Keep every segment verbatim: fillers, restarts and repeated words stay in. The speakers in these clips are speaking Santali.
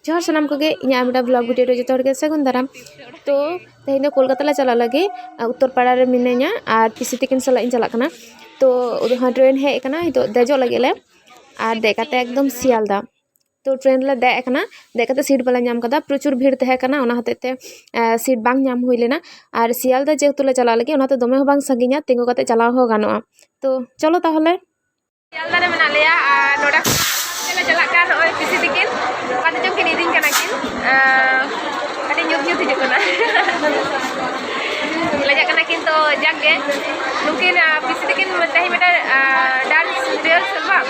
ᱡᱚᱦᱟᱨ ᱥᱟᱱᱟᱢ ᱠᱚᱜᱮ, ᱤᱧᱟᱹᱜ ᱟᱨ ᱢᱤᱫᱴᱟᱝ vlog video ᱨᱮ ᱡᱚᱛᱚ ᱦᱚᱲ ᱜᱮ ᱥᱟᱹᱜᱩᱱ ᱫᱟᱨᱟᱢ᱾ ᱛᱚ ᱛᱮᱦᱮᱧ ᱫᱚ ᱠᱳᱞᱠᱟᱛᱟ ᱞᱮ ᱪᱟᱞᱟᱜ ᱞᱟᱹᱜᱤᱫ, ᱟᱨ ᱩᱛᱛᱚᱨ ᱯᱟᱲᱟ ᱨᱮ ᱢᱤᱱᱟᱹᱧᱟ ᱟᱨ ᱯᱤᱥᱤ ᱛᱟᱹᱠᱤᱱ ᱥᱟᱞᱟᱜ ᱤᱧ ᱪᱟᱞᱟᱜ ᱠᱟᱱᱟ᱾ ᱛᱚ ᱩᱫᱩᱜ ᱦᱚᱸ ᱴᱨᱮᱱ ᱦᱮᱡ ᱟᱠᱟᱱᱟ, ᱱᱤᱛᱚᱜ ᱫᱮᱡᱚᱜ ᱞᱟᱹᱜᱤᱫ ᱞᱮ᱾ ᱟᱨ ᱫᱮᱡ ᱠᱟᱛᱮ ᱮᱠᱫᱚᱢ ᱥᱤᱭᱟᱞᱫᱟ᱾ ᱛᱚ ᱴᱨᱮᱱ ᱞᱮ ᱫᱮᱡ ᱟᱠᱟᱱᱟ, ᱫᱮᱡ ᱠᱟᱛᱮ ᱥᱤᱴ ᱵᱟᱞᱮ ᱧᱟᱢ ᱠᱟᱫᱟ, ᱯᱨᱚᱪᱩᱨ ᱵᱷᱤᱲ ᱛᱟᱦᱮᱸ ᱠᱟᱱᱟ, ᱚᱱᱟ ᱦᱚᱛᱮᱡ ᱛᱮ ᱥᱤᱴ ᱵᱟᱝ ᱧᱟᱢ ᱦᱩᱭ ᱞᱮᱱᱟ᱾ ᱟᱨ ᱥᱤᱭᱟᱞᱫᱟ ᱡᱮᱦᱮᱛᱩ ᱞᱮ ᱪᱟᱞᱟᱜ ᱞᱟᱹᱜᱤᱫ, ᱚᱱᱟᱛᱮ ᱫᱚᱢᱮ ᱦᱚᱸ ᱵᱟᱝ ᱥᱟᱺᱜᱤᱧᱟ, ᱛᱤᱸᱜᱩ ᱠᱟᱛᱮ ᱪᱟᱞᱟᱣ ᱦᱚᱸ ᱜᱟᱱᱚᱜᱼᱟ᱾ ᱛᱚ ᱪᱚᱞᱚ ᱛᱟᱦᱚᱞᱮ᱾ ᱥᱤᱭᱟᱞᱫᱟ ᱨᱮ ᱢᱮᱱᱟᱜ ᱞᱮᱭᱟ ᱟᱨ ᱱᱚᱰᱮ ᱞᱮ ᱪᱟᱞᱟᱜ ᱠᱟᱱ ᱱᱚᱜᱼᱚᱭ ᱯᱤᱥᱤ ᱛᱤᱠᱤᱱ, ᱚᱠᱟ ᱛᱮᱪᱚᱝ ᱠᱤᱱ ᱤᱫᱤᱧ ᱠᱟᱱᱟ ᱠᱤᱱ᱾ ᱟᱨ ᱠᱟᱹᱴᱤᱡ ᱧᱩᱛ ᱧᱩᱛ ᱦᱤᱡᱩᱜ ᱠᱟᱱᱟ᱾ ᱞᱟᱡᱟᱜ ᱠᱟᱱᱟ ᱠᱤᱱ, ᱛᱚ ᱡᱟᱠ ᱜᱮ ᱱᱩᱠᱤᱱ, ᱟᱨ ᱯᱤᱥᱤ ᱛᱤᱠᱤᱱ ᱛᱮᱦᱮᱧ ᱢᱤᱫᱴᱟᱝ ᱰᱟᱱᱥ ᱨᱤᱦᱟᱨᱥᱟᱞ ᱵᱟᱝ,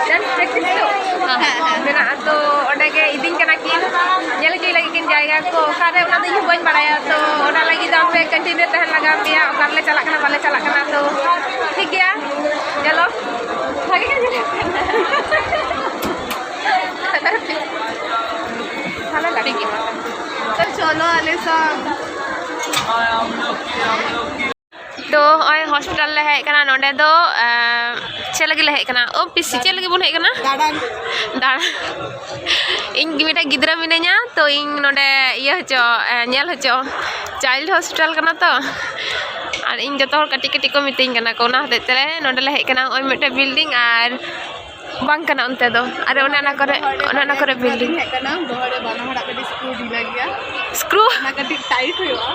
ᱰᱟᱱᱥ ᱯᱨᱮᱠᱴᱤᱥ ᱛᱚ ᱢᱮᱱᱟᱜᱼᱟ, ᱛᱚ ᱚᱸᱰᱮ ᱜᱮ ᱤᱫᱤᱧ ᱠᱟᱱᱟ ᱠᱤᱱ ᱧᱮᱞ ᱦᱚᱪᱚᱭ ᱞᱟᱹᱜᱤᱫ ᱠᱤᱱ ᱡᱟᱭᱜᱟ ᱠᱚ ᱚᱠᱟᱨᱮ, ᱚᱱᱟ ᱫᱚ ᱤᱧ ᱦᱚᱸ ᱵᱟᱹᱧ ᱵᱟᱲᱟᱭᱟ, ᱛᱚ ᱚᱱᱟ ᱞᱟᱹᱜᱤᱫ ᱫᱚ ᱟᱯᱮ ᱠᱚᱱᱴᱤᱱᱤᱭᱩ ᱛᱟᱦᱮᱱ ᱞᱟᱜᱟᱣ ᱯᱮᱭᱟ, ᱚᱠᱟ ᱨᱮᱞᱮ ᱪᱟᱞᱟᱜ ᱠᱟᱱᱟ ᱵᱟᱞᱮ ᱪᱟᱞᱟᱜ ᱠᱟᱱᱟ᱾ ᱛᱚ ᱴᱷᱤᱠ ᱜᱮᱭᱟ, ᱪᱚᱞᱚ᱾ ᱵᱷᱟᱜᱮ ᱜᱮ ᱧᱮᱞᱚᱜ ᱠᱟᱱᱟ᱾ ᱛᱟᱦᱞᱮ ᱞᱟᱹᱰᱩ ᱜᱮ᱾ ᱛᱚ ᱪᱚᱞᱚ ᱟᱞᱮ ᱥᱟᱶ᱾ ᱛᱚ ᱱᱚᱜᱼᱚᱭ ᱦᱚᱥᱯᱤᱴᱟᱞ ᱞᱮ ᱦᱮᱡ ᱟᱠᱟᱱᱟ᱾ ᱱᱚᱰᱮ ᱫᱚ ᱪᱮᱫ ᱞᱟᱹᱜᱤᱫ ᱞᱮ ᱦᱮᱡ ᱟᱠᱟᱱᱟ? ᱚ ᱯᱤᱥᱤ, ᱪᱮᱫ ᱞᱟᱹᱜᱤᱫ ᱵᱚᱱ ᱦᱮᱡ ᱟᱠᱟᱱᱟ? ᱫᱟᱬᱟᱱ᱾ ᱫᱟᱬᱟᱱ᱾ ᱤᱧ ᱜᱮ ᱢᱤᱫᱴᱮᱱ ᱜᱤᱫᱽᱨᱟᱹ ᱢᱤᱱᱟᱹᱧᱟ, ᱛᱚ ᱤᱧ ᱱᱚᱰᱮ ᱤᱭᱟᱹ ᱦᱚᱪᱚ, ᱧᱮᱞ ᱦᱚᱪᱚ, ᱪᱟᱭᱤᱞᱰ ᱦᱚᱥᱯᱤᱴᱟᱞ ᱠᱟᱱᱟ ᱛᱚ᱾ ᱟᱨ ᱤᱧ ᱡᱚᱛᱚ ᱦᱚᱲ ᱠᱟᱹᱴᱤᱡ ᱠᱟᱹᱴᱤᱡ ᱠᱚ ᱢᱤᱛᱟᱹᱧ ᱠᱟᱱᱟ ᱠᱚ, ᱚᱱᱟ ᱦᱚᱛᱮᱡ ᱛᱮ ᱱᱚᱰᱮ ᱞᱮ ᱦᱮᱡ ᱟᱠᱟᱱᱟ᱾ ᱱᱚᱜᱼᱚᱭ ᱢᱤᱫᱴᱮᱱ ᱵᱤᱞᱰᱤᱝ ᱟᱨ ᱵᱟᱝ ᱠᱟᱱᱟ ᱚᱱᱛᱮ ᱫᱚ, ᱟᱨ ᱚᱱᱮ ᱚᱱᱟ ᱠᱚᱨᱮ, ᱚᱱᱮ ᱚᱱᱟ ᱠᱚᱨᱮ ᱵᱤᱞᱰᱤᱝ᱾ ᱦᱮᱡ ᱠᱟᱱᱟ, ᱫᱚᱦᱚ ᱨᱮ ᱵᱟᱱᱟ ᱦᱚᱲᱟᱜ ᱠᱟᱹᱴᱤᱡ ᱥᱠᱨᱩ ᱰᱷᱤᱞᱟ ᱜᱮᱭᱟ᱾ ᱥᱠᱨᱩ? ᱚᱱᱟ ᱠᱟᱹᱴᱤᱡ ᱴᱟᱭᱤᱴ ᱦᱩᱭᱩᱜᱼᱟ᱾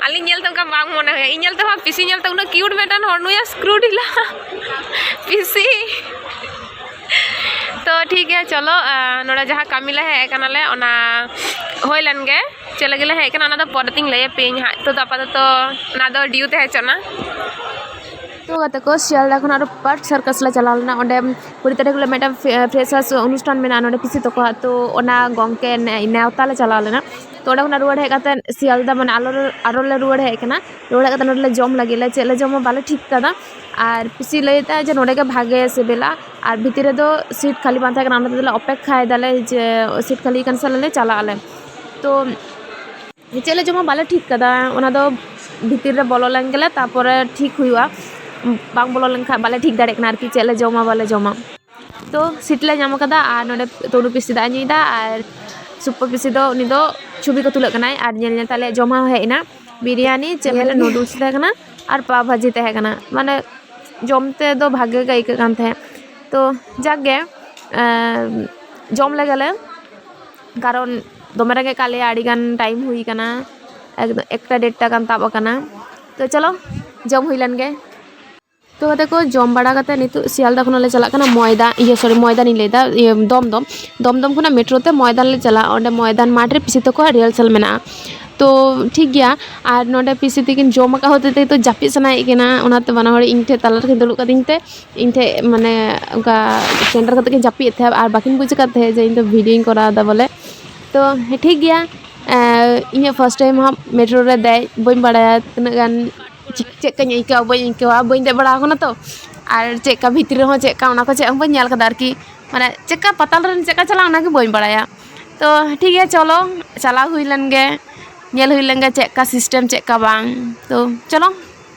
ᱟᱹᱞᱤᱧ ᱧᱮᱞ ᱛᱮ ᱚᱱᱠᱟ ᱵᱟᱝ ᱢᱚᱱᱮ ᱦᱩᱭᱩᱜᱼᱟ, ᱤᱧ ᱧᱮᱞ ᱛᱮᱢᱟ ᱯᱤᱥᱤ ᱧᱮᱞ ᱛᱮ ᱩᱱᱟᱹᱜ ᱠᱤᱭᱩᱴ ᱢᱤᱫᱴᱟᱝ ᱦᱚᱲ, ᱱᱩᱭᱟᱜ ᱥᱠᱨᱩ ᱰᱷᱤᱞᱟ᱾ ᱯᱤᱥᱤ᱾ ᱛᱚ ᱴᱷᱤᱠ ᱜᱮᱭᱟ, ᱪᱚᱞᱚ, ᱱᱚᱰᱮ ᱡᱟᱦᱟᱸ ᱠᱟᱹᱢᱤ ᱞᱮ ᱦᱮᱡ ᱟᱠᱟᱱᱟᱞᱮ, ᱚᱱᱟ ᱦᱩᱭ ᱞᱮᱱ ᱜᱮ᱾ ᱪᱮᱫ ᱞᱟᱹᱜᱤᱫ ᱞᱮ ᱦᱮᱡ ᱟᱠᱟᱱᱟ, ᱚᱱᱟ ᱫᱚ ᱯᱚᱨᱮ ᱛᱤᱧ ᱞᱟᱹᱭ ᱟᱯᱮᱭᱟᱹᱧ ᱦᱟᱸᱜ᱾ ᱱᱤᱛᱚᱜ ᱫᱚ ᱟᱯᱟᱛᱚᱛᱚ ᱚᱱᱟ ᱫᱚ ᱰᱤᱭᱩ ᱛᱟᱦᱮᱸ ᱦᱚᱪᱚ ᱱᱟ᱾ ᱛᱚ ᱜᱟᱛᱮ ᱠᱚ, ᱥᱤᱭᱟᱞᱫᱟ ᱠᱷᱚᱱ ᱟᱨᱚ ᱯᱟᱨᱠ ᱥᱟᱨᱠᱟᱥ ᱞᱮ ᱪᱟᱞᱟᱣ ᱞᱮᱱᱟ᱾ ᱚᱸᱰᱮ ᱠᱩᱲᱤ ᱛᱟᱹᱨᱤᱠᱷ ᱦᱤᱞᱳᱜ ᱢᱤᱫᱴᱟᱝ ᱯᱷᱮ-, ᱯᱷᱨᱮᱥᱟᱨᱥ ᱚᱱᱩᱥᱴᱷᱟᱱ ᱢᱮᱱᱟᱜᱼᱟ ᱱᱚᱰᱮ ᱯᱤᱥᱤ ᱛᱟᱠᱚᱣᱟᱜ, ᱛᱚ ᱚᱱᱟ ᱜᱚᱢᱠᱮ ᱱᱮ-, ᱱᱮᱣᱛᱟ ᱞᱮ ᱪᱟᱞᱟᱣ ᱞᱮᱱᱟ᱾ ᱛᱚ ᱚᱸᱰᱮ ᱠᱷᱚᱱᱟᱜ ᱨᱩᱣᱟᱹᱲ ᱦᱮᱡ ᱠᱟᱛᱮ ᱥᱤᱭᱟᱞᱫᱟ ᱢᱟᱱᱮ ᱟᱞᱚ, ᱟᱨᱚ ᱞᱮ ᱨᱩᱣᱟᱹᱲ ᱦᱮᱡ ᱠᱟᱱᱟ᱾ ᱨᱩᱣᱟᱹᱲ ᱦᱮᱡ ᱠᱟᱛᱮ ᱱᱚᱰᱮ ᱞᱮ ᱡᱚᱢ ᱞᱟᱹᱜᱤᱫ ᱞᱮ, ᱪᱮᱫ ᱞᱮ ᱡᱚᱢᱟ ᱵᱟᱞᱮ ᱴᱷᱤᱠ ᱠᱟᱫᱟ᱾ ᱟᱨ ᱯᱤᱥᱤ ᱞᱟᱹᱭ ᱮᱫᱟ ᱡᱮ ᱱᱚᱰᱮ ᱜᱮ ᱵᱷᱟᱜᱮ ᱥᱤᱵᱤᱞᱟ, ᱟᱨ ᱵᱷᱤᱛᱤᱨ ᱨᱮᱫᱚ ᱥᱤᱴ ᱠᱷᱟᱹᱞᱤ ᱵᱟᱝ ᱛᱟᱦᱮᱸ ᱠᱟᱱᱟ, ᱚᱱᱟ ᱛᱮᱞᱮ ᱚᱯᱮᱠᱠᱷᱟᱭ ᱫᱟᱞᱮ ᱡᱮ ᱥᱤᱴ ᱠᱷᱟᱹᱞᱤ ᱠᱟᱱᱟ ᱥᱮ ᱟᱞᱮ ᱞᱮ ᱪᱟᱞᱟᱜ ᱟᱞᱮ᱾ ᱛᱚ ᱪᱮᱫ ᱞᱮ ᱡᱚᱢᱟ ᱵᱟᱞᱮ ᱴᱷᱤᱠ ᱠᱟᱫᱟ, ᱚᱱᱟ ᱫᱚ ᱵᱷᱤᱛᱤᱨ ᱨᱮ ᱵᱚᱞᱚ ᱞᱮᱱ ᱜᱮᱞᱮ, ᱛᱟᱨᱯᱚᱨᱮ ᱴᱷᱤᱠ ᱦᱩᱭᱩᱜᱼᱟ᱾ ᱵᱟᱝ ᱵᱚᱞᱚ ᱞᱮᱱᱠᱷᱟᱱ ᱵᱟᱞᱮ ᱴᱷᱤᱠ ᱫᱟᱲᱮᱭᱟᱜ ᱠᱟᱱᱟ ᱟᱨᱠᱤ ᱪᱮᱫ ᱞᱮ ᱡᱚᱢᱟ ᱵᱟᱞᱮ ᱡᱚᱢᱟ᱾ ᱛᱚ ᱥᱤᱴ ᱞᱮ ᱧᱟᱢ ᱠᱟᱫᱟ ᱟᱨ ᱱᱚᱰᱮ ᱛᱚᱱᱩ ᱯᱤᱥᱤ ᱫᱟᱜ ᱮ ᱧᱩᱭᱮᱫᱟ ᱟᱨ ᱥᱩᱯᱟᱹ ᱯᱤᱥᱤ ᱫᱚ ᱩᱱᱤ ᱫᱚ ᱪᱷᱚᱵᱤ ᱠᱚ ᱛᱩᱞᱟᱹᱜ ᱠᱟᱱᱟᱭ ᱟᱨ ᱧᱮᱞ ᱧᱮᱞ ᱛᱮ ᱟᱞᱮᱭᱟᱜ ᱡᱚᱢ ᱦᱚᱸ ᱦᱮᱡ ᱮᱱᱟ᱾ ᱵᱤᱨᱭᱟᱱᱤ ᱪᱮᱫ ᱢᱮᱱᱟ, ᱱᱩᱰᱩᱞᱥ ᱛᱟᱦᱮᱸ ᱠᱟᱱᱟ ᱟᱨ ᱯᱟᱣ ᱵᱷᱟᱡᱤ ᱛᱟᱦᱮᱸ ᱠᱟᱱᱟ᱾ ᱢᱟᱱᱮ ᱡᱚᱢ ᱛᱮᱫᱚ ᱵᱷᱟᱜᱮ ᱜᱮ ᱟᱹᱭᱠᱟᱹᱜ ᱠᱟᱱ ᱛᱟᱦᱮᱸᱫ᱾ ᱛᱚ ᱡᱟᱠ ᱜᱮ, ᱮᱸ, ᱡᱚᱢ ᱞᱮᱜᱮᱞᱮ, ᱠᱟᱨᱚᱱ ᱫᱚᱢᱮ ᱨᱮᱸᱜᱮᱡ ᱠᱟᱜ ᱞᱮᱭᱟ, ᱟᱹᱰᱤ ᱜᱟᱱ ᱴᱟᱭᱤᱢ ᱦᱩᱭ ᱠᱟᱱᱟ, ᱮᱠᱫᱚᱢ ᱮᱠᱴᱟ ᱰᱮᱲᱴᱟ ᱜᱟᱱ ᱛᱟᱵ ᱟᱠᱟᱱᱟ᱾ ᱛᱚ ᱪᱚᱞᱚ ᱡᱚᱢ ᱦᱩᱭ ᱞᱮᱱ ᱜᱮ᱾ ᱛᱚ ᱜᱟᱛᱮ ᱠᱚ, ᱡᱚᱢ ᱵᱟᱲᱟ ᱠᱟᱛᱮ ᱱᱤᱛᱚᱜ ᱥᱤᱭᱟᱞᱫᱟ ᱠᱷᱚᱱᱟᱜ ᱞᱮ ᱪᱟᱞᱟᱜ ᱠᱟᱱᱟ ᱢᱚᱭᱫᱟ, ᱤᱭᱟᱹ ᱥᱚᱨᱤ, ᱢᱚᱭᱫᱟᱱᱤᱧ ᱞᱟᱹᱭᱫᱟ, ᱤᱭᱟᱹ ᱫᱚᱢᱫᱚᱢ᱾ ᱫᱚᱢᱫᱚᱢ ᱠᱷᱚᱱᱟᱜ ᱢᱮᱴᱨᱳ ᱛᱮ ᱢᱚᱭᱫᱟᱱ ᱞᱮ ᱪᱟᱞᱟᱜᱼᱟ᱾ ᱚᱸᱰᱮ ᱢᱚᱭᱫᱟᱱ ᱢᱟᱴᱷ ᱨᱮ ᱯᱤᱥᱤ ᱛᱟᱠᱚᱣᱟᱜ ᱨᱤᱦᱟᱨᱥᱟᱞ ᱢᱮᱱᱟᱜᱼᱟ᱾ ᱛᱚ ᱴᱷᱤᱠ ᱜᱮᱭᱟ, ᱟᱨ ᱱᱚᱰᱮ ᱯᱤᱥᱤ ᱛᱟᱹᱠᱤᱱ ᱡᱚᱢ ᱟᱠᱟᱫ ᱦᱚᱛᱮ ᱛᱮ ᱛᱚ ᱡᱟᱹᱯᱤᱫ ᱥᱟᱱᱟᱭᱮᱫ ᱠᱤᱱᱟ, ᱚᱱᱟᱛᱮ ᱵᱟᱱᱟ ᱦᱚᱲ ᱤᱧ ᱴᱷᱮᱱ ᱛᱟᱞᱟ ᱨᱮᱠᱤᱱ ᱫᱩᱲᱩᱵ ᱠᱟᱹᱫᱤᱧ ᱛᱮ ᱤᱧ ᱴᱷᱮᱱ ᱢᱟᱱᱮ ᱚᱱᱠᱟ ᱥᱮᱱᱴᱟᱨ ᱠᱟᱛᱮ ᱠᱤᱱ ᱡᱟᱹᱯᱤᱫ ᱮᱫ ᱛᱟᱦᱮᱸᱫ ᱟᱨ ᱵᱟᱹᱠᱤᱱ ᱵᱩᱡᱽ ᱟᱠᱟᱫ ᱛᱟᱦᱮᱸᱫ ᱡᱮ ᱤᱧ ᱫᱚ ᱵᱷᱤᱰᱤᱭᱳᱧ ᱠᱚᱨᱟᱣ ᱮᱫᱟ ᱵᱚᱞᱮ᱾ ᱛᱚ ᱴᱷᱤᱠ ᱜᱮᱭᱟ, ᱮᱸ, ᱤᱧᱟᱹᱜ ᱯᱷᱟᱥᱴ ᱴᱟᱭᱤᱢ ᱦᱟᱸᱜ ᱢᱮᱴᱨᱳ ᱨᱮ ᱫᱮᱡ, ᱵᱟᱹᱧ ᱵᱟᱲᱟᱭᱟ ᱛᱤᱱᱟᱹᱜ ᱜᱟᱱ ᱪᱮᱫ, ᱪᱮᱫ ᱞᱮᱠᱟᱧ ᱟᱹᱭᱠᱟᱹᱣᱟ ᱵᱟᱹᱧ ᱟᱹᱭᱠᱟᱹᱣᱟ, ᱵᱟᱹᱧ ᱫᱮᱡ ᱵᱟᱲᱟ ᱟᱠᱟᱱᱟ ᱛᱚ, ᱟᱨ ᱪᱮᱫ ᱞᱮᱠᱟ ᱵᱷᱤᱛᱨᱤ ᱨᱮᱦᱚᱸ ᱪᱮᱫ ᱞᱮᱠᱟ ᱚᱱᱟ ᱠᱚ ᱪᱮᱫ ᱦᱚᱸ ᱵᱟᱹᱧ ᱧᱮᱞ ᱠᱟᱫᱟ ᱟᱨᱠᱤ, ᱢᱟᱱᱮ ᱪᱮᱫ ᱞᱮᱠᱟ ᱯᱟᱛᱟᱞ ᱨᱮ ᱪᱮᱫ ᱞᱮᱠᱟ ᱪᱟᱞᱟᱜᱼᱟ ᱚᱱᱟᱜᱮ ᱵᱟᱹᱧ ᱵᱟᱲᱟᱭᱟ᱾ ᱛᱚ ᱴᱷᱤᱠ ᱜᱮᱭᱟ, ᱪᱚᱞᱚ ᱪᱟᱞᱟᱣ ᱦᱩᱭ ᱞᱮᱱ ᱜᱮ, ᱧᱮᱞ ᱦᱩᱭ ᱞᱮᱱ ᱜᱮ ᱪᱮᱫ ᱞᱮᱠᱟ ᱥᱤᱥᱴᱮᱢ ᱪᱮᱫ ᱞᱮᱠᱟ ᱵᱟᱝ᱾ ᱛᱚ ᱪᱚᱞᱚ᱾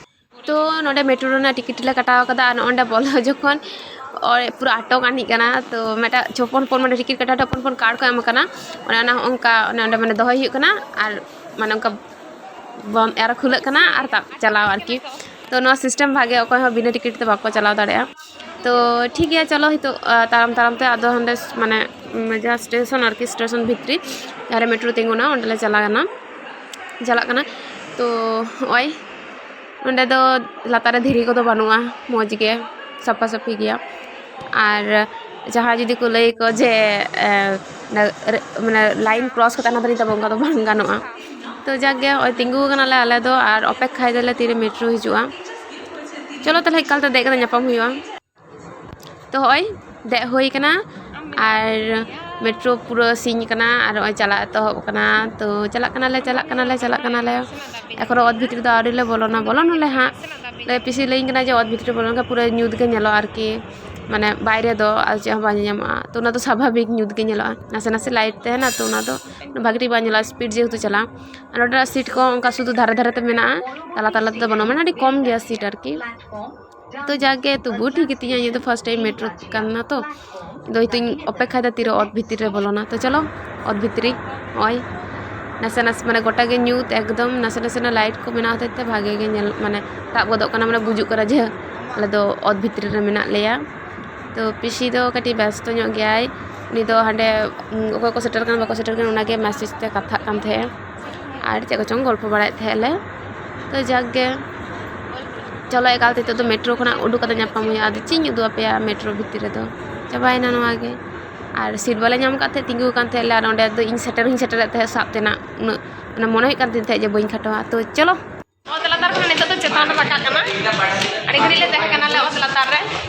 ᱛᱚ ᱱᱚᱰᱮ ᱢᱮᱴᱨᱳ ᱨᱮᱱᱟᱜ ᱴᱤᱠᱤᱴ ᱞᱮ ᱠᱟᱴᱟᱣ ᱠᱟᱫᱟ ᱟᱨ ᱱᱚᱜᱼᱚᱸᱰᱮ ᱵᱚᱞᱚ ᱡᱚᱠᱷᱚᱱ ᱚ-, ᱯᱩᱨᱟᱹ ᱟᱴᱚᱠ ᱟᱹᱱᱤᱡ ᱠᱟᱱᱟ᱾ ᱛᱚ ᱢᱤᱫᱴᱟᱝ ᱪᱷᱚᱯᱚᱱ ᱦᱚᱯᱚᱱ ᱢᱟᱱᱮ ᱴᱤᱠᱤᱴ ᱠᱟᱴᱟᱣ ᱦᱚᱯᱚᱱ ᱦᱚᱯᱚᱱ ᱠᱟᱨᱰ ᱠᱚ ᱮᱢ ᱠᱟᱱᱟ, ᱚᱱᱮ ᱚᱱᱟ ᱦᱚᱸ ᱚᱱᱠᱟ ᱚᱱᱮ ᱚᱸᱰᱮ ᱢᱟᱱᱮ ᱫᱚᱦᱚᱭ ᱦᱩᱭᱩᱜ ᱠᱟᱱᱟ ᱟᱨ ᱢᱟᱱᱮ ᱚᱱᱠᱟ ᱵᱚᱱ-, ᱟᱨ ᱠᱷᱩᱞᱟᱹᱜ ᱠᱟᱱᱟ ᱟᱨ ᱛᱟ-, ᱪᱟᱞᱟᱣ ᱟᱨᱠᱤ᱾ ᱛᱚ ᱱᱚᱣᱟ ᱥᱤᱥᱴᱮᱢ ᱵᱷᱟᱜᱮ, ᱚᱠᱚᱭ ᱦᱚᱸ ᱵᱤᱱᱟᱹ ᱴᱤᱠᱤᱴ ᱛᱮ ᱵᱟᱠᱚ ᱪᱟᱞᱟᱣ ᱫᱟᱲᱮᱭᱟᱜᱼᱟ᱾ ᱛᱚ ᱴᱷᱤᱠ ᱜᱮᱭᱟ, ᱪᱚᱞᱚ ᱱᱤᱛᱚᱜ, ᱟ, ᱛᱟᱲᱟᱢ ᱛᱟᱲᱟᱢ ᱛᱮ ᱟᱫᱚ ᱦᱟᱸᱰᱮ ᱢᱟᱱᱮ, ᱩᱢ, ᱡᱟᱦᱟᱸ ᱥᱴᱮᱥᱚᱱ ᱟᱨᱠᱤ, ᱥᱴᱮᱥᱚᱱ ᱵᱷᱤᱛᱨᱤ ᱡᱟᱦᱟᱸ ᱨᱮ ᱢᱮᱴᱨᱳ ᱛᱤᱸᱜᱩᱱᱟ ᱚᱸᱰᱮ ᱞᱮ ᱪᱟᱞᱟᱣ ᱮᱱᱟ, ᱪᱟᱞᱟᱜ ᱠᱟᱱᱟ᱾ ᱛᱚ ᱱᱚᱜᱼᱚᱭ ᱱᱚᱸᱰᱮ ᱫᱚ ᱞᱟᱛᱟᱨ ᱨᱮ ᱫᱷᱤᱨᱤ ᱠᱚᱫᱚ ᱵᱟᱹᱱᱩᱜᱼᱟ, ᱢᱚᱡᱽ ᱜᱮ ᱥᱟᱯᱷᱟ ᱥᱟᱹᱯᱷᱤ ᱜᱮᱭᱟ᱾ ᱟᱨ ᱡᱟᱦᱟᱸᱭ ᱡᱩᱫᱤ ᱠᱚ ᱞᱟᱹᱭ ᱟᱠᱚ ᱡᱮ, ᱮ, ᱚᱱᱟ ᱨᱮ-, ᱢᱟᱱᱮ ᱞᱟᱭᱤᱱ ᱠᱨᱚᱥ ᱠᱟᱛᱮ ᱚᱱᱟ ᱫᱚ ᱱᱤᱛᱚᱜ ᱚᱱᱠᱟ ᱫᱚ ᱵᱟᱝ ᱜᱟᱱᱚᱜᱼᱟ᱾ ᱛᱚ ᱡᱟᱠ ᱜᱮ, ᱱᱚᱜᱼᱚᱭ ᱛᱤᱸᱜᱩ ᱟᱠᱟᱱᱟᱞᱮ ᱟᱞᱮ ᱫᱚ ᱟᱨ ᱚᱯᱮᱠᱠᱷᱟᱭ ᱫᱟᱞᱮ ᱛᱤᱨᱮ ᱢᱮᱴᱨᱳ ᱦᱤᱡᱩᱜᱼᱟ᱾ ᱪᱚᱞᱚ ᱛᱟᱦᱞᱮ ᱮᱠᱟᱞ ᱛᱮ ᱫᱮᱡ ᱠᱟᱛᱮ ᱧᱟᱯᱟᱢ ᱦᱩᱭᱩᱜᱼᱟ᱾ ᱛᱚ ᱦᱚᱸᱜᱼᱚᱭ ᱫᱮᱡ ᱦᱩᱭ ᱠᱟᱱᱟ ᱟᱨ ᱢᱮᱴᱨᱳ ᱯᱩᱨᱟᱹ ᱥᱤᱧ ᱠᱟᱱᱟ ᱟᱨ ᱱᱚᱜᱼᱚᱭ ᱪᱟᱞᱟᱜ ᱮᱛᱚᱦᱚᱵ ᱠᱟᱱᱟ᱾ ᱛᱚ ᱪᱟᱞᱟᱜ ᱠᱟᱱᱟᱞᱮ, ᱪᱟᱞᱟᱜ ᱠᱟᱱᱟᱞᱮ, ᱪᱟᱞᱟᱜ ᱠᱟᱱᱟᱞᱮ᱾ ᱮᱠᱷᱚᱱᱳ ᱚᱛ ᱵᱷᱤᱛᱨᱤ ᱫᱚ ᱟᱹᱣᱨᱤ ᱞᱮ ᱵᱚᱞᱚᱱᱟ, ᱵᱚᱞᱚᱱᱟᱞᱮ ᱦᱟᱸᱜ᱾ ᱞᱟᱹᱭ ᱯᱤᱥᱤ ᱞᱟᱹᱭᱟᱹᱧ ᱠᱟᱱᱟ ᱡᱮ ᱚᱛ ᱵᱷᱤᱛᱨᱤ ᱵᱚᱞᱚ ᱞᱮᱱᱠᱷᱟᱱ ᱯᱩᱨᱟᱹ ᱧᱩᱛ ᱜᱮ ᱧᱮᱞᱚᱜᱼᱟ ᱟᱨᱠᱤ, ᱢᱟᱱᱮ ᱵᱟᱭᱨᱮ ᱫᱚ ᱟᱨ ᱪᱮᱫ ᱦᱚᱸ ᱵᱟᱝ ᱧᱮᱧᱟᱢᱚᱜᱼᱟ᱾ ᱛᱚ ᱚᱱᱟ ᱫᱚ ᱥᱟᱵᱷᱟᱵᱤᱠ ᱧᱩᱛ ᱜᱮ ᱧᱮᱞᱚᱜᱼᱟ, ᱱᱟᱥᱮ ᱱᱟᱥᱮ ᱞᱟᱭᱤᱴ ᱛᱟᱦᱮᱱᱟ, ᱛᱚ ᱚᱱᱟ ᱫᱚ ᱵᱷᱟᱜᱮ ᱴᱷᱤᱠ ᱵᱟᱝ ᱧᱮᱞᱚᱜᱼᱟ, ᱥᱯᱤᱰ ᱡᱮᱦᱮᱛᱩ ᱪᱟᱞᱟᱜᱼᱟ᱾ ᱟᱨ ᱱᱚᱸᱰᱮᱱᱟᱜ ᱥᱤᱴ ᱠᱚ ᱚᱱᱠᱟ ᱥᱩᱫᱷᱩ ᱫᱷᱟᱨᱮ ᱫᱷᱟᱨᱮ ᱛᱮ ᱢᱮᱱᱟᱜᱼᱟ, ᱛᱟᱞᱟ ᱛᱟᱞᱟ ᱛᱮᱫᱚ ᱵᱟᱹᱱᱩᱜᱼᱟ, ᱢᱟᱱᱮ ᱟᱹᱰᱤ ᱠᱚᱢ ᱜᱮᱭᱟ ᱥᱤᱴ ᱟᱨᱠᱤ᱾ ᱛᱚ ᱡᱟᱜᱮ ᱛᱚᱵᱩ ᱴᱷᱤᱠ ᱜᱮᱛᱤᱧᱟ, ᱤᱧᱟᱹᱜ ᱫᱚ ᱯᱷᱟᱥᱴ ᱴᱟᱭᱤᱢ ᱢᱮᱴᱨᱳ ᱠᱟᱱᱟ ᱛᱚ᱾ ᱤᱧ ᱫᱚ ᱦᱚᱭᱛᱳᱧ ᱚᱯᱮᱠᱠᱷᱟᱭᱮᱫᱟ ᱛᱤᱨᱮ ᱚᱛ ᱵᱷᱤᱛᱤᱨ ᱨᱮ ᱵᱚᱞᱚᱱᱟ᱾ ᱛᱚ ᱪᱚᱞᱚ, ᱚᱛ ᱵᱷᱤᱛᱨᱤ ᱱᱚᱜᱼᱚᱭ ᱱᱟᱥᱮ ᱱᱟᱥᱮ ᱢᱟᱱᱮ ᱜᱚᱴᱟ ᱜᱮ ᱧᱩᱛ, ᱮᱠᱫᱚᱢ ᱱᱟᱥᱮ ᱱᱟᱥᱮ ᱞᱟᱭᱤᱴ ᱠᱚ ᱢᱮᱱᱟᱜ ᱦᱚᱛᱮᱡ ᱛᱮ ᱵᱷᱟᱜᱮ ᱜᱮ ᱧᱮᱞ ᱢᱟᱱᱮ ᱛᱟᱵ ᱜᱚᱫᱚᱜ ᱠᱟᱱᱟ, ᱢᱟᱱᱮ ᱵᱩᱡᱩᱜ ᱠᱟᱱᱟ ᱡᱮ ᱟᱞᱮ ᱫᱚ ᱚᱛ ᱵᱷᱤᱛᱨᱤ ᱨᱮ ᱢᱮᱱᱟᱜ ᱞᱮᱭᱟ᱾ ᱛᱚ ᱯᱤᱥᱤ ᱫᱚ ᱠᱟᱹᱴᱤᱡ ᱵᱮᱥᱛᱚ ᱧᱚᱜ ᱜᱮᱭᱟᱭ, ᱩᱱᱤ ᱫᱚ ᱦᱟᱸᱰᱮ ᱚᱠᱚᱭ ᱠᱚ ᱥᱮᱴᱮᱨ ᱠᱟᱱᱟ ᱵᱟᱠᱚ ᱥᱮᱴᱮᱨ ᱠᱟᱱᱟ ᱚᱱᱟᱜᱮ ᱢᱮᱥᱮᱡᱽ ᱛᱮ ᱠᱟᱛᱷᱟᱜ ᱠᱟᱱ ᱛᱟᱦᱮᱸᱜᱼᱟ ᱟᱨ ᱪᱮᱫ ᱠᱚᱪᱚᱝ ᱜᱚᱞᱯᱚ ᱵᱟᱲᱟᱭᱮᱫ ᱛᱟᱦᱮᱸᱜ ᱞᱮ᱾ ᱛᱚ ᱡᱟᱠ ᱜᱮ ᱪᱚᱞᱚ ᱮᱠᱟᱞ ᱛᱮ ᱱᱤᱛᱚᱜ ᱫᱚ ᱢᱮᱴᱨᱳ ᱠᱷᱚᱱᱟᱜ ᱩᱰᱩᱠ ᱠᱟᱛᱮ ᱧᱟᱯᱟᱢ ᱦᱩᱭᱩᱜᱼᱟ᱾ ᱟᱫᱚ ᱪᱮᱫ ᱤᱧ ᱩᱫᱩᱜ ᱟᱯᱮᱭᱟ ᱢᱮᱴᱨᱳ ᱵᱷᱤᱛᱤᱨ ᱨᱮᱫᱚ, ᱪᱟᱵᱟᱭᱮᱱᱟ ᱱᱚᱣᱟ ᱜᱮ᱾ ᱟᱨ ᱥᱤᱴ ᱵᱟᱞᱮ ᱧᱟᱢ ᱠᱟᱫ ᱛᱟᱦᱮᱸᱫ, ᱛᱤᱸᱜᱩ ᱟᱠᱟᱱ ᱛᱟᱦᱮᱸᱫ ᱞᱮ, ᱟᱨ ᱚᱸᱰᱮ ᱫᱚ ᱤᱧ ᱥᱮᱴᱮᱨ ᱦᱚᱸᱧ ᱥᱮᱴᱮᱨᱮᱫ ᱛᱟᱦᱮᱸᱫ ᱥᱟᱵ ᱛᱮᱱᱟᱜ ᱩᱱᱟᱹᱜ ᱢᱟᱱᱮ ᱢᱚᱱᱮ ᱦᱩᱭᱩᱜ ᱠᱟᱱ ᱛᱤᱧ ᱛᱟᱦᱮᱸᱫ ᱡᱮ ᱵᱟᱹᱧ ᱠᱷᱟᱴᱚᱜᱼᱟ᱾ ᱛᱚ ᱪᱚᱞᱚ᱾ ᱚᱛ ᱞᱟᱛᱟᱨ ᱠᱷᱚᱱ ᱱᱤᱛᱚᱜ ᱫᱚ ᱪᱮᱛᱟᱱ ᱨᱮ ᱨᱟᱠᱟᱵ ᱠᱟᱱᱟ᱾ ᱟᱹᱰᱤ ᱜᱷᱟᱹᱲᱤᱡ ᱞᱮ ᱛᱟᱦᱮᱸ ᱠᱟᱱᱟ ᱞᱮ ᱚᱛ ᱞᱟᱛᱟᱨ ᱨᱮ᱾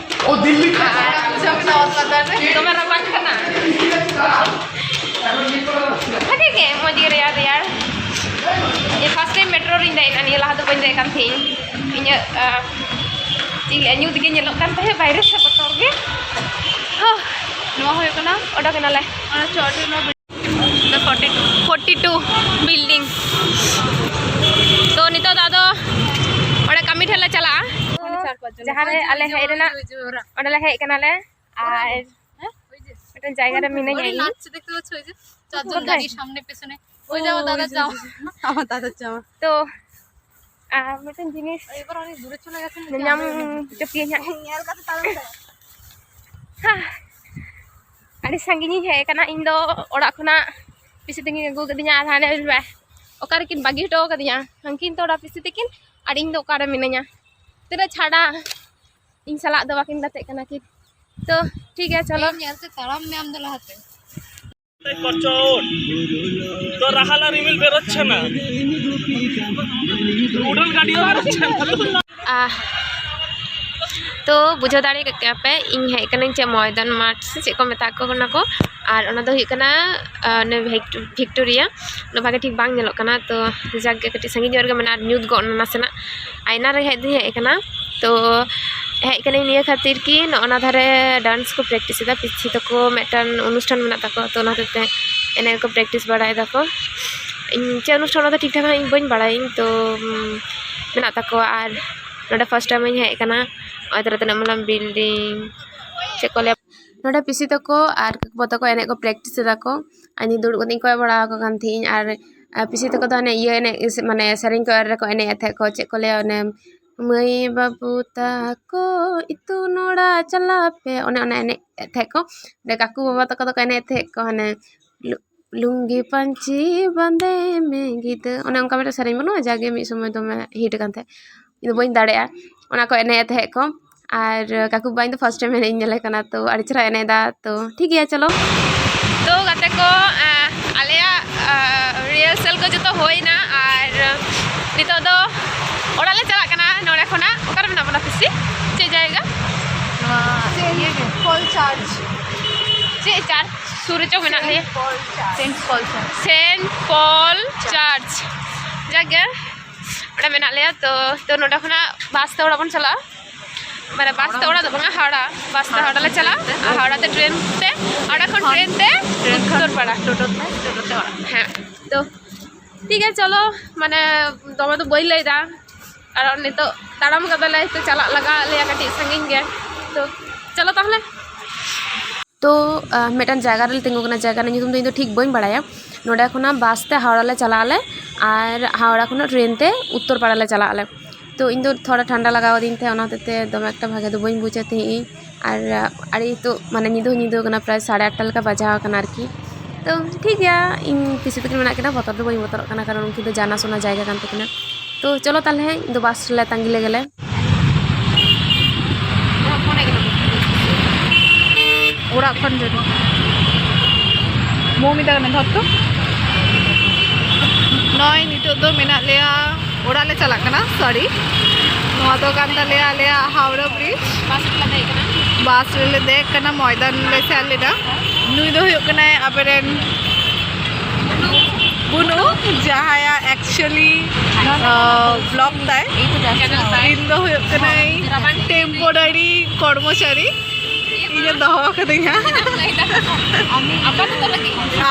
ᱚ, ᱫᱤᱞᱞᱤ ᱠᱷᱚᱱ? ᱟᱨ ᱵᱩᱡᱷᱟᱹᱣ ᱠᱮᱫᱟ ᱚᱛ ᱞᱟᱛᱟᱨ ᱨᱮ ᱫᱚᱢᱮ ᱨᱟᱵᱟᱝ ᱠᱟᱱᱟ᱾ ᱵᱷᱟᱜᱮ ᱜᱮ, ᱢᱚᱡᱽ ᱜᱮ ᱨᱮᱭᱟᱲ ᱨᱮᱭᱟᱲ᱾ ᱤᱧ ᱯᱷᱟᱥᱴ ᱴᱟᱭᱤᱢ ᱢᱮᱴᱨᱳ ᱨᱤᱧ ᱫᱮᱡ ᱮᱱᱟ, ᱱᱤᱭᱟᱹ ᱞᱟᱦᱟ ᱫᱚ ᱵᱟᱹᱧ ᱫᱮᱡ ᱟᱠᱟᱱ ᱛᱟᱦᱮᱸᱧ᱾ ᱤᱧᱟᱹᱜ, ᱟ, ᱪᱮᱫ ᱤᱧ ᱞᱟᱹᱭᱟ, ᱧᱩᱛ ᱜᱮ ᱧᱮᱞᱚᱜ ᱠᱟᱱ ᱛᱟᱦᱮᱸᱫ ᱵᱟᱭᱨᱮ ᱥᱮᱫ, ᱵᱚᱛᱚᱨ ᱜᱮ᱾ ᱦᱳ᱾ ᱱᱚᱣᱟ ᱦᱩᱭᱩᱜ ᱠᱟᱱᱟ ᱚᱰᱚᱠ ᱮᱱᱟᱞᱮ᱾ ᱚᱱᱟ ᱪᱚᱴ ᱨᱮ ᱱᱚᱣᱟ forty two, forty two building᱾ ᱛᱚ ᱱᱤᱛᱚᱜ ᱫᱚ ᱟᱫᱚ ᱚᱸᱰᱮ ᱠᱟᱹᱢᱤ ᱴᱷᱮᱱ ᱞᱮ ᱪᱟᱞᱟᱜᱼᱟ, ᱡᱟᱦᱟᱸ ᱨᱮ ᱟᱞᱮ ᱦᱮᱡ ᱨᱮᱱᱟᱜ, ᱚᱸᱰᱮ ᱞᱮ ᱦᱮᱡ ᱠᱟᱱᱟᱞᱮ᱾ ᱟᱨ ᱢᱤᱫᱴᱮᱱ ᱡᱟᱭᱜᱟ ᱨᱮ ᱢᱤᱱᱟᱹᱧᱟ ᱤᱧ। চারজন কোথায়? গাড়ি সামনে পেছনে। ওই যাও দাদা, যাও। আমার দাদা যাও। তো, আহ, ᱢᱤᱫᱴᱮᱱ ᱡᱤᱱᱤস এবার অনেক দূরে চলে গেছে নাকি? ᱧᱟᱢ ᱦᱚᱪᱚ ᱯᱮᱭᱟᱹᱧ ᱦᱟᱸᱜ। ᱧᱮᱞ ᱠᱟᱛᱮ ᱛᱟᱲᱟᱢ ᱯᱮ। ᱦᱟ, ᱟᱹᱰᱤ ᱥᱟᱺᱜᱤᱧᱤᱧ ᱦᱮᱡ ᱟᱠᱟᱱᱟ ᱤᱧ ᱫᱚ᱾ ᱚᱲᱟᱜ ᱠᱷᱚᱱᱟᱜ ᱯᱤᱥᱤ ᱛᱟᱹᱠᱤᱱ ᱟᱹᱜᱩ ᱠᱟᱹᱫᱤᱧᱟ, ᱟᱨ ᱦᱟᱱᱮ ᱚᱠᱟ ᱨᱮᱠᱤᱱ ᱵᱟᱹᱜᱤ ᱦᱚᱴᱚ ᱠᱟᱫᱤᱧᱟ, ᱦᱟᱱᱠᱤᱱ ᱛᱚ ᱚᱲᱟᱜ ᱯᱤᱥᱤ ᱛᱟᱹᱠᱤᱱ, ᱟᱨ ᱤᱧ ᱫᱚ ᱚᱠᱟᱨᱮ ᱢᱤᱱᱟᱹᱧᱟ? ᱛᱤᱱᱟᱹᱜ ᱪᱷᱟᱰᱟ, ᱤᱧ ᱥᱟᱞᱟᱜ ᱫᱚ ᱵᱟᱹᱠᱤᱱ ᱜᱟᱛᱮᱜ ᱠᱟᱱᱟ ᱠᱤᱱ᱾ ᱛᱚ ᱴᱷᱤᱠ ᱜᱮᱭᱟ, ᱪᱚᱞᱚ᱾ ᱧᱮᱞᱛᱮ ᱛᱟᱲᱟᱢ ᱢᱮ ᱟᱢ ᱫᱚ ᱞᱟᱦᱟᱛᱮ। করছো ওঠ। তো রাহালা রিমিল বেরোচ্ছে না। উডন গাড়িও বেরোচ্ছে না। আহ, ᱛᱚ ᱵᱩᱡᱷᱟᱹᱣ ᱫᱟᱲᱮ ᱠᱮᱫ ᱜᱮᱭᱟ ᱯᱮ, ᱤᱧ ᱦᱮᱡ ᱠᱟᱹᱱᱟᱹᱧ ᱪᱮᱫ ᱢᱚᱭᱫᱟᱱ ᱢᱟᱴᱷ ᱥᱮ ᱪᱮᱫ ᱠᱚ ᱢᱮᱛᱟ ᱠᱚ ᱠᱟᱱᱟ ᱠᱚ, ᱟᱨ ᱚᱱᱟ ᱫᱚ ᱦᱩᱭᱩᱜ ᱠᱟᱱᱟ, ᱟᱨ ᱚᱱᱮ ᱵᱷᱤᱠᱴ-, ᱵᱷᱤᱠᱴᱳᱨᱤᱭᱟ, ᱩᱱᱟᱹᱜ ᱵᱷᱟᱜᱮ ᱴᱷᱤᱠ ᱵᱟᱝ ᱧᱮᱞᱚᱜ ᱠᱟᱱᱟ᱾ ᱛᱚ ᱡᱟᱠ ᱜᱮ ᱠᱟᱹᱴᱤᱡ ᱥᱟᱺᱜᱤᱧ ᱧᱚᱜ ᱨᱮᱜᱮ ᱢᱮᱱᱟᱜᱼᱟ, ᱟᱨ ᱧᱩᱛ ᱜᱚᱫ ᱱᱟ ᱱᱟᱥᱮᱱᱟᱜ᱾ ᱟᱭᱱᱟ ᱨᱮ ᱦᱮᱡ ᱫᱩᱧ ᱦᱮᱡ ᱟᱠᱟᱱᱟ᱾ ᱛᱚ ᱦᱮᱡ ᱠᱟᱹᱱᱟᱹᱧ ᱱᱤᱭᱟᱹ ᱠᱷᱟᱹᱛᱤᱨ ᱠᱤ ᱱᱚᱜᱼᱚ ᱱᱟ ᱫᱷᱟᱨᱮ ᱰᱟᱱᱥ ᱠᱚ ᱯᱨᱮᱠᱴᱤᱥ ᱮᱫᱟ, ᱯᱤᱪᱷᱤ ᱛᱟᱠᱚ ᱢᱤᱫᱴᱟᱝ ᱚᱱᱩᱥᱴᱷᱟᱱ ᱢᱮᱱᱟᱜ ᱛᱟᱠᱚᱣᱟ, ᱛᱚ ᱚᱱᱟ ᱦᱚᱛᱮᱡ ᱛᱮ ᱮᱱᱮᱡ ᱠᱚ ᱯᱨᱮᱠᱴᱤᱥ ᱵᱟᱲᱟᱭ ᱫᱟᱠᱚ᱾ ᱤᱧ ᱪᱮᱫ ᱚᱱᱩᱥᱴᱷᱟᱱ ᱚᱱᱟ ᱫᱚ ᱴᱷᱤᱠ ᱴᱷᱟᱠ ᱦᱟᱸᱜ ᱤᱧ ᱵᱟᱹᱧ ᱵᱟᱲᱟᱭᱟᱹᱧ, ᱛᱚ ᱩᱢ, ᱢᱮᱱᱟᱜ ᱛᱟᱠᱚᱣᱟ᱾ ᱟᱨ ᱱᱚᱰᱮ ᱯᱷᱟᱥᱴ ᱴᱟᱭᱤᱢ ᱤᱧ ᱦᱮᱡ ᱟᱠᱟᱱᱟ, ᱱᱚᱜᱼᱚᱭ ᱛᱟᱨᱟ ᱛᱤᱱᱟᱹᱜ ᱢᱟᱨᱟᱝ ᱵᱤᱞᱰᱤᱝ, ᱪᱮᱫ ᱠᱚ ᱞᱟᱹᱭᱟ, ᱱᱚᱰᱮ ᱯᱤᱥᱤ ᱛᱟᱠᱚ ᱟᱨ ᱠᱟᱠᱩ ᱵᱟᱵᱟ ᱛᱟᱠᱚ ᱮᱱᱮᱡ ᱠᱚ ᱯᱨᱮᱠᱴᱤᱥ ᱮᱫᱟ ᱠᱚ᱾ ᱟᱨ ᱤᱧ ᱫᱩᱲᱩᱵ ᱠᱟᱛᱮ ᱤᱧ ᱠᱚᱭᱚᱜ ᱵᱟᱲᱟ ᱟᱠᱚ ᱠᱟᱱ ᱛᱟᱦᱮᱸᱫ᱾ ᱟᱨ ᱟᱨ ᱯᱤᱥᱤ ᱛᱟᱠᱚ ᱫᱚ ᱦᱟᱱᱮ ᱤᱭᱟᱹ ᱮᱱᱮᱡ, ᱢᱟᱱᱮ ᱥᱮᱨᱮᱧ ᱠᱚ ᱨᱮᱠᱚ ᱮᱱᱮᱡ ᱮᱫ ᱛᱟᱦᱮᱸᱫ ᱠᱚ, ᱪᱮᱫ ᱠᱚ ᱞᱟᱹᱭᱟ, ᱚᱱᱮ ᱢᱟᱹᱭ ᱵᱟᱹᱵᱩ ᱛᱟᱠᱚ ᱤᱛᱩᱱ ᱚᱲᱟᱜ ᱪᱟᱞᱟᱜ ᱯᱮ, ᱚᱱᱮ ᱚᱱᱟ ᱮᱱᱮᱡ ᱮᱫ ᱛᱟᱦᱮᱸᱫ ᱠᱚ᱾ ᱚᱸᱰᱮ ᱠᱟᱠᱩ ᱵᱟᱵᱟ ᱛᱟᱠᱚ ᱫᱚᱠᱚ ᱮᱱᱮᱡ ᱮᱫ ᱛᱟᱦᱮᱸᱫ ᱠᱚ, ᱦᱟᱱᱮ ᱞᱩ- ᱞᱩᱝᱜᱤ ᱯᱟᱹᱧᱪᱤ ᱵᱟᱸᱫᱮ ᱢᱮ ᱜᱤᱫᱟᱹ, ᱚᱱᱮ ᱚᱱᱠᱟ ᱢᱤᱫᱴᱮᱱ ᱥᱮᱨᱮᱧ ᱵᱟᱹᱱᱩᱜᱼᱟ, ᱡᱟᱜᱮ ᱢᱤᱫ ᱥᱚᱢᱚᱭ ᱫᱚᱢᱮ ᱦᱤᱴ ᱟᱠᱟᱱ ᱛᱟᱦᱮᱸᱫ, ᱤᱧ ᱫᱚ ᱵᱟᱹᱧ ᱫᱟᱲᱮᱭᱟᱜᱼᱟ᱾ ᱚᱱᱟ ᱠᱚ ᱮᱱᱮᱡ ᱮᱫ ᱛᱟᱦᱮᱸᱫ ᱠᱚ᱾ ᱟᱨ ᱠᱟᱠᱩ ᱵᱟᱵᱟ ᱤᱧ ᱫᱚ ᱯᱷᱟᱥᱴ ᱴᱟᱭᱤᱢ ᱮᱱᱮᱡ ᱤᱧ ᱧᱮᱞᱮ ᱠᱟᱱᱟ, ᱛᱚ ᱟᱹᱰᱤ ᱪᱮᱦᱨᱟ ᱮᱱᱮᱡ ᱮᱫᱟ᱾ ᱛᱚ ᱴᱷᱤᱠ ᱜᱮᱭᱟ, ᱪᱚᱞᱚ᱾ ᱛᱚ ᱜᱟᱛᱮ ᱠᱚ, ᱟᱸ, ᱟᱞᱮᱭᱟᱜ, ᱟᱸ, ᱨᱤᱦᱟᱨᱥᱟᱞ ᱠᱚ ᱡᱚᱛᱚ ᱦᱩᱭᱱᱟ ᱟᱨ ᱱᱤᱛᱚᱜ ᱫᱚ ᱚᱲᱟᱜ ᱞᱮ ᱪᱟᱞᱟᱜ ᱠᱟᱱᱟ ᱱᱚᱰᱮ ᱠᱷᱚᱱᱟᱜ᱾ ᱚᱠᱟᱨᱮ ᱢᱮᱱᱟᱜ ᱵᱚᱱᱟ ᱯᱤᱥᱤ? ᱪᱮᱫ ᱡᱟᱭᱜᱟ? ᱱᱚᱣᱟ ᱤᱭᱟᱹ ᱜᱮ, ᱯᱚᱞ ᱪᱟᱨᱪ᱾ ᱪᱮᱫ ᱪᱟᱨᱪ ᱥᱩᱨ ᱨᱮᱪᱚ ᱢᱮᱱᱟᱜ ᱞᱮᱭᱟ? Paul church. Saint Paul church. Saint Paul church. ᱡᱟᱠ ᱜᱮ, ᱚᱸᱰᱮ ᱢᱮᱱᱟᱜ ᱞᱮᱭᱟ᱾ ᱛᱚ, ᱛᱚ ᱱᱚᱰᱮ ᱠᱷᱚᱱᱟᱜ ᱵᱟᱥ ᱛᱮ ᱚᱲᱟᱜ ᱵᱚᱱ ᱪᱟᱞᱟᱜᱼᱟ᱾ ᱢᱟᱱᱮ ᱵᱟᱥ ᱛᱮ ᱚᱲᱟᱜ ᱫᱚ ᱵᱟᱝᱟ, ᱦᱟᱣᱲᱟ᱾ ᱵᱟᱥ ᱛᱮ ᱦᱟᱣᱲᱟ ᱞᱮ ᱪᱟᱞᱟᱜᱼᱟ, ᱟᱨ ᱦᱟᱣᱲᱟ ᱛᱮ ᱴᱨᱮᱱ ᱛᱮ, ᱚᱸᱰᱮ ᱠᱷᱚᱱ ᱴᱨᱮᱱ ᱛᱮ ᱩᱛᱛᱚᱨ ᱯᱟᱲᱟ᱾ ᱴᱳᱴᱳ ᱛᱮ, ᱴᱳᱴᱳ ᱛᱮ ᱚᱲᱟᱜ᱾ ᱦᱮᱸ, ᱛᱚ ᱴᱷᱤᱠ ᱜᱮᱭᱟ, ᱪᱚᱞᱚ, ᱢᱟᱱᱮ ᱫᱚᱢᱮ ᱫᱚ ᱵᱟᱹᱧ ᱞᱟᱹᱭᱫᱟ, ᱠᱟᱨᱚᱱ ᱱᱤᱛᱚᱜ ᱛᱟᱲᱟᱢ ᱠᱟᱫᱟᱞᱮ, ᱛᱚ ᱪᱟᱞᱟᱜ ᱞᱟᱜᱟᱜ ᱞᱮᱭᱟ ᱠᱟᱹᱴᱤᱡ ᱥᱟᱺᱜᱤᱧ ᱜᱮ, ᱛᱚ ᱪᱚᱞᱚ ᱛᱟᱦᱚᱞᱮ᱾ ᱛᱚ, ᱟᱸ, ᱢᱤᱫᱴᱟᱝ ᱡᱟᱭᱜᱟ ᱨᱮᱞᱮ ᱛᱤᱸᱜᱩ ᱠᱟᱱᱟ, ᱡᱟᱭᱜᱟ ᱨᱮᱱᱟᱜ ᱧᱩᱛᱩᱢ ᱫᱚ ᱤᱧ ᱫᱚ ᱴᱷᱤᱠ ᱵᱟᱹᱧ ᱵᱟᱲᱟᱭᱟ᱾ ᱱᱚᱸᱰᱮ ᱠᱷᱚᱱᱟᱜ ᱵᱟᱥ ᱛᱮ ᱦᱟᱣᱲᱟ ᱞᱮ ᱪᱟᱞᱟᱜ ᱟᱞᱮ ᱟᱨ ᱦᱟᱣᱲᱟ ᱠᱷᱚᱱᱟᱜ ᱴᱨᱮᱱ ᱛᱮ ᱩᱛᱛᱚᱨ ᱯᱟᱲᱟ ᱞᱮ ᱪᱟᱞᱟᱜ ᱟᱞᱮ᱾ ᱛᱚ, ᱤᱧ ᱫᱚ ᱛᱷᱚᱲᱟ ᱴᱷᱟᱱᱰᱟ ᱞᱟᱜᱟᱣ ᱟᱹᱫᱤᱧ ᱛᱟᱦᱮᱸᱫ, ᱚᱱᱟ ᱦᱚᱛᱮᱡ ᱛᱮ ᱫᱚᱢᱮ ᱮᱠᱴᱟ ᱵᱷᱟᱜᱮ ᱫᱚ ᱵᱟᱹᱧ ᱵᱩᱡᱮᱫ ᱛᱟᱦᱮᱸᱫ ᱤᱧ᱾ ᱟᱨ ᱟᱹᱰᱤ ᱱᱤᱛᱚᱜ ᱢᱟᱱᱮ ᱧᱤᱫᱟᱹ ᱦᱚᱸ ᱧᱤᱫᱟᱹ ᱠᱟᱱᱟ, ᱯᱨᱟᱭ ᱥᱟᱲᱮ ᱟᱴᱴᱟ ᱞᱮᱠᱟ ᱵᱟᱡᱟᱣ ᱠᱟᱱᱟ ᱟᱨᱠᱤ᱾ ᱛᱚ, ᱴᱷᱤᱠ ᱜᱮᱭᱟ, ᱤᱧ ᱯᱤᱥᱤ ᱛᱟᱹᱠᱤᱱ ᱢᱮᱱᱟᱜ ᱠᱤᱱᱟ, ᱵᱚᱛᱚᱨ ᱫᱚ ᱵᱟᱹᱧ ᱵᱚᱛᱚᱨᱚᱜ ᱠᱟᱱᱟ, ᱠᱟᱨᱚᱱ ᱩᱱᱠᱤᱱ ᱫᱚ ᱡᱟᱱᱟ ᱥᱚᱱᱟ ᱡᱟᱭᱜᱟ ᱠᱟᱱ ᱛᱟᱹᱠᱤᱱᱟ᱾ ᱛᱚ, ᱪᱚᱞᱚ ᱛᱟᱦᱚᱞᱮ, ᱤᱧ ᱫᱚ ᱵᱟᱥ ᱨᱮᱞᱮ ᱛᱟᱺᱜᱤ ᱞᱮᱜᱮ ᱞᱮ᱾ ᱚᱲᱟᱜ ᱠᱷᱚᱱ ᱡᱟᱹᱱᱤᱡ᱾ ᱢᱳᱢᱤᱛᱟ ᱠᱟᱱᱟ, ᱫᱷᱚᱨ ᱛᱚ᱾ ᱱᱚᱜᱼᱚᱭ ᱱᱤᱛᱚᱜ ᱫᱚ ᱢᱮᱱᱟᱜ ᱞᱮᱭᱟ, ᱚᱲᱟᱜ ᱞᱮ ᱪᱟᱞᱟᱜ ᱠᱟᱱᱟ, ᱥᱚᱨᱤ᱾ ᱱᱚᱣᱟ ᱫᱚ ᱠᱟᱱ ᱛᱟᱞᱮᱭᱟ ᱟᱞᱮᱭᱟᱜ ᱦᱟᱣᱲᱟ ᱵᱨᱤᱡᱽ᱾ ᱵᱟᱥ ᱨᱮᱞᱮ ᱫᱮᱡ ᱠᱟᱱᱟ᱾ ᱵᱟᱥ ᱨᱮᱞᱮ ᱫᱮᱡ ᱠᱟᱱᱟ, ᱢᱚᱭᱫᱟᱱ ᱞᱮ ᱥᱮᱱ ᱞᱮᱱᱟ᱾ ᱱᱩᱭ ᱫᱚ ᱦᱩᱭᱩᱜ ᱠᱟᱱᱟᱭ ᱟᱯᱮᱨᱮᱱ ᱵᱩᱱᱩ, ᱡᱟᱦᱟᱸᱭᱟᱜ actually, ᱟᱸ, vlog ᱛᱟᱭ᱾ ᱤᱧ ᱫᱚ ᱦᱩᱭᱩᱜ ᱠᱟᱹᱱᱟᱹᱧ temporary ᱠᱚᱨᱢᱚᱪᱟᱨᱤ᱾ ᱤᱧᱮ ᱫᱚᱦᱚ ᱠᱟᱹᱫᱤᱧᱟ᱾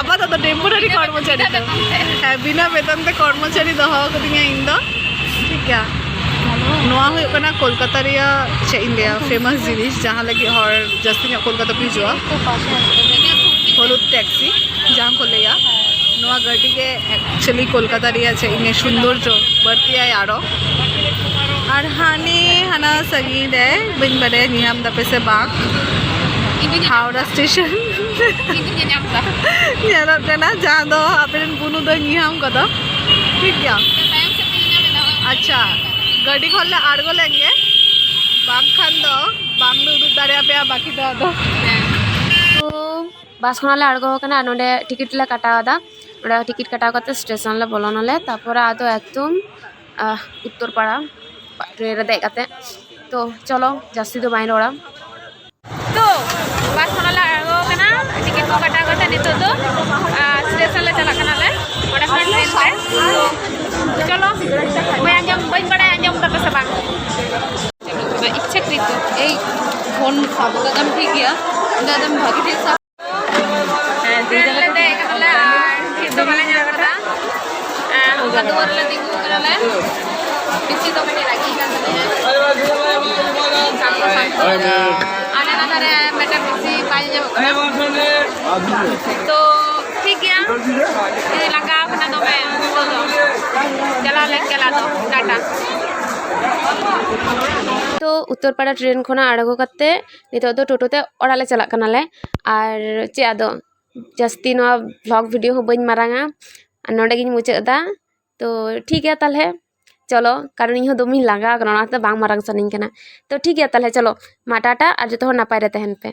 ᱟᱯᱟᱛᱚᱛᱚ temporary ᱠᱚᱨᱢᱚᱪᱟᱨᱤ ᱫᱚ᱾ ᱦᱮᱸ, ᱵᱤᱱᱟᱹ ᱵᱮᱛᱚᱱ ᱛᱮ ᱠᱚᱨᱢᱚᱪᱟᱨᱤ ᱫᱚᱦᱚ ᱠᱟᱹᱫᱤᱧᱟ ᱤᱧ ᱫᱚ᱾ ᱴᱷᱤᱠ ᱜᱮᱭᱟ᱾ ᱱᱚᱣᱟ ᱦᱩᱭᱩᱜ ᱠᱟᱱᱟ ᱠᱳᱞᱠᱟᱛᱟ ᱨᱮᱭᱟᱜ, ᱪᱮᱫ ᱤᱧ ᱞᱟᱹᱭᱟ, ᱯᱷᱮᱢᱟᱥ ᱡᱤᱱᱤᱥ, ᱡᱟᱦᱟᱸ ᱞᱟᱹᱜᱤᱫ ᱦᱚᱲ ᱡᱟᱹᱥᱛᱤ ᱧᱚᱜ ᱠᱳᱞᱠᱟᱛᱟ ᱠᱚ ᱦᱤᱡᱩᱜᱼᱟ, ᱦᱚᱞᱩᱫ ᱴᱮᱠᱥᱤ ᱡᱟᱦᱟᱸ ᱠᱚ ᱞᱟᱹᱭᱟ᱾ ᱱᱚᱣᱟ ᱜᱟᱹᱰᱤ ᱜᱮ ᱮᱠᱪᱩᱭᱮᱞᱤ ᱠᱳᱞᱠᱟᱛᱟ ᱨᱮᱭᱟᱜ, ᱪᱮᱫ ᱤᱧ ᱞᱟᱹᱭᱟ, ᱥᱩᱱᱫᱚᱨᱡᱚ ᱵᱟᱹᱲᱛᱤᱭᱟᱭ ᱟᱨᱚ᱾ ᱟᱨ ᱦᱟᱹᱱᱤ ᱦᱟᱱᱟ ᱥᱟᱺᱜᱤᱧ ᱨᱮ, ᱵᱟᱹᱧ ᱵᱟᱰᱟᱭᱟ ᱧᱮᱧᱟᱢ ᱫᱟᱯᱮ ᱥᱮ ᱵᱟᱝ, ᱦᱟᱣᱲᱟ ᱥᱴᱮᱥᱚᱱ ᱧᱮᱞᱚᱜ ᱠᱟᱱᱟ, ᱡᱟᱦᱟᱸ ᱫᱚ ᱟᱯᱮ ᱨᱮᱱ ᱵᱩᱱᱩ ᱫᱚ ᱧᱮᱧᱟᱢ ᱠᱚᱫᱚ᱾ ᱴᱷᱤᱠ ᱜᱮᱭᱟ, ᱟᱪᱪᱷᱟ, ᱜᱟᱹᱰᱤ ᱠᱷᱚᱱ ᱞᱮ ᱟᱬᱜᱚ ᱞᱮᱱ ᱜᱮ, ᱵᱟᱝᱠᱷᱟᱱ ᱫᱚ ᱵᱟᱝ ᱞᱮ ᱩᱫᱩᱜ ᱫᱟᱲᱮᱭᱟᱯᱮᱭᱟ ᱵᱟᱹᱠᱤ ᱫᱚ ᱟᱫᱚ᱾ ᱛᱚ ᱵᱟᱥ ᱠᱷᱚᱱᱟᱜ ᱞᱮ ᱟᱬᱜᱚ ᱟᱠᱟᱱᱟ ᱟᱨ ᱱᱚᱰᱮ ᱴᱤᱠᱤᱴ ᱞᱮ ᱠᱟᱴᱟᱣ ᱮᱫᱟ᱾ ᱱᱚᱰᱮ ᱴᱤᱠᱤᱴ ᱠᱟᱴᱟᱣ ᱠᱟᱛᱮ ᱥᱴᱮᱥᱚᱱ ᱞᱮ ᱵᱚᱞᱚᱱᱟᱞᱮ, ᱛᱟᱨᱯᱚᱨᱮ ᱟᱫᱚ ᱮᱠᱫᱚᱢ ᱟᱦ, ᱩᱛᱛᱚᱨ ᱯᱟᱲᱟ ᱴᱨᱮᱱ ᱨᱮ ᱫᱮᱡ ᱠᱟᱛᱮ᱾ ᱛᱚ ᱪᱚᱞᱚ, ᱡᱟᱹᱥᱛᱤ ᱫᱚ ᱵᱟᱹᱧ ᱨᱚᱲᱟ᱾ ᱛᱚ ᱵᱟᱥ ᱠᱷᱚᱱᱟᱜ ᱞᱮ ᱟᱬᱜᱚ ᱟᱠᱟᱱᱟ, ᱴᱤᱠᱤᱴ ᱠᱚ ᱠᱟᱴᱟᱣ ᱠᱟᱛᱮ ᱱᱤᱛᱚᱜ ᱫᱚ ᱟᱦ, ᱥᱴᱮᱥᱚᱱ ᱞᱮ ᱪᱟᱞᱟᱜ ᱠᱟᱱᱟᱞᱮ, ᱚᱸᱰᱮ ᱠᱷᱚᱱ ᱴᱨᱮᱱ ᱨᱮ᱾ ᱛᱚ ᱪᱚᱞᱚ, ᱵᱟᱹᱧ ᱟᱸᱡᱚᱢ, ᱵᱟᱹᱧ ᱵᱟᱲᱟᱭᱟ ᱟᱸᱡᱚᱢ ᱫᱟᱯᱮ ᱥᱮ ᱵᱟᱝ᱾ ᱤᱪᱪᱷᱟᱠᱨᱤᱛᱚ᱾ ᱮᱭ, ᱯᱷᱳᱱ ᱥᱟᱵ ᱠᱟᱫᱟᱢ ᱴᱷᱤᱠ ᱜᱮᱭᱟ, ᱤᱧ ᱫᱚ ᱮᱠᱫᱚᱢ ᱵᱷᱟᱜᱮ ᱴᱷᱤᱠ ᱥᱟᱵ ᱴᱨᱮᱱ ᱞᱮ ᱫᱮᱡ ᱠᱟᱱᱟᱞᱮ ᱟᱨ ᱴᱷᱤᱠ ᱫᱚ ᱵᱟᱞᱮ ᱧᱟᱢ ᱠᱟᱫᱟ᱾ ᱟᱨ ᱚᱱᱠᱟ ᱫᱩᱣᱟᱹᱨ ᱨᱮᱞᱮ ᱛᱤᱸᱜᱩ ᱠᱟᱱᱟᱞᱮ᱾ ᱵᱮᱥᱤ ᱫᱚ ᱠᱟᱹᱴᱤᱡ ᱨᱟᱹᱜᱤ ᱠᱟᱱ ᱛᱟᱞᱮᱭᱟ᱾ ᱥᱟᱱᱛᱚ ᱥᱟᱱᱛᱚ᱾ ᱟᱞᱮ ᱞᱟᱸᱫᱟ ᱨᱮ ᱢᱤᱫᱴᱮᱱ ᱵᱮᱥᱤ ᱵᱟᱭ ᱧᱟᱢᱚᱜ ᱠᱟᱱᱟ᱾ ᱛᱚ ᱴᱷᱤᱠ ᱜᱮᱭᱟ, ᱡᱩᱫᱤ ᱞᱟᱸᱜᱟ ᱠᱟᱱᱟ ᱫᱚᱢᱮ ᱱᱤᱛᱚᱜ ᱫᱚ ᱪᱟᱞᱟᱣ ᱞᱮᱱ ᱜᱮᱞᱮ ᱟᱫᱚ, ᱴᱟᱴᱟ᱾ ᱛᱚ ᱩᱛᱛᱚᱨᱯᱟᱲᱟ ᱴᱨᱮᱱ ᱠᱷᱚᱱᱟᱜ ᱟᱬᱜᱚ ᱠᱟᱛᱮ ᱱᱤᱛᱚᱜ ᱫᱚ ᱴᱳᱴᱳ ᱛᱮ ᱚᱲᱟᱜ ᱞᱮ ᱪᱟᱞᱟᱜ ᱠᱟᱱᱟᱞᱮ᱾ ᱟᱨ ᱪᱮᱫ ᱟᱫᱚ ᱡᱟᱹᱥᱛᱤ ᱱᱚᱣᱟ ᱵᱷᱞᱚᱜ ᱵᱷᱤᱰᱤᱭᱳ ᱦᱚᱸ ᱵᱟᱹᱧ ᱢᱟᱨᱟᱝᱟ, ᱟᱨ ᱱᱚᱰᱮ ᱜᱤᱧ ᱢᱩᱪᱟᱹᱫ ᱮᱫᱟ᱾ ᱛᱚ ᱴᱷᱤᱠ ᱜᱮᱭᱟ ᱛᱟᱦᱚᱞᱮ, ᱪᱚᱞᱚ, ᱠᱟᱨᱚᱱ ᱤᱧ ᱦᱚᱸ ᱫᱚᱢᱮᱧ ᱞᱟᱸᱜᱟ ᱟᱠᱟᱱᱟ, ᱚᱱᱟᱛᱮ ᱵᱟᱝ ᱢᱟᱨᱟᱝ ᱥᱟᱱᱟᱧ ᱠᱟᱱᱟ᱾ ᱛᱚ ᱴᱷᱤᱠ ᱜᱮᱭᱟ ᱛᱟᱦᱚᱞᱮ, ᱪᱚᱞᱚ, ᱢᱟ ᱴᱟᱴᱟ, ᱟᱨ ᱡᱚᱛᱚ ᱦᱚᱲ ᱱᱟᱯᱟᱭ ᱨᱮ ᱛᱟᱦᱮᱱ ᱯᱮ᱾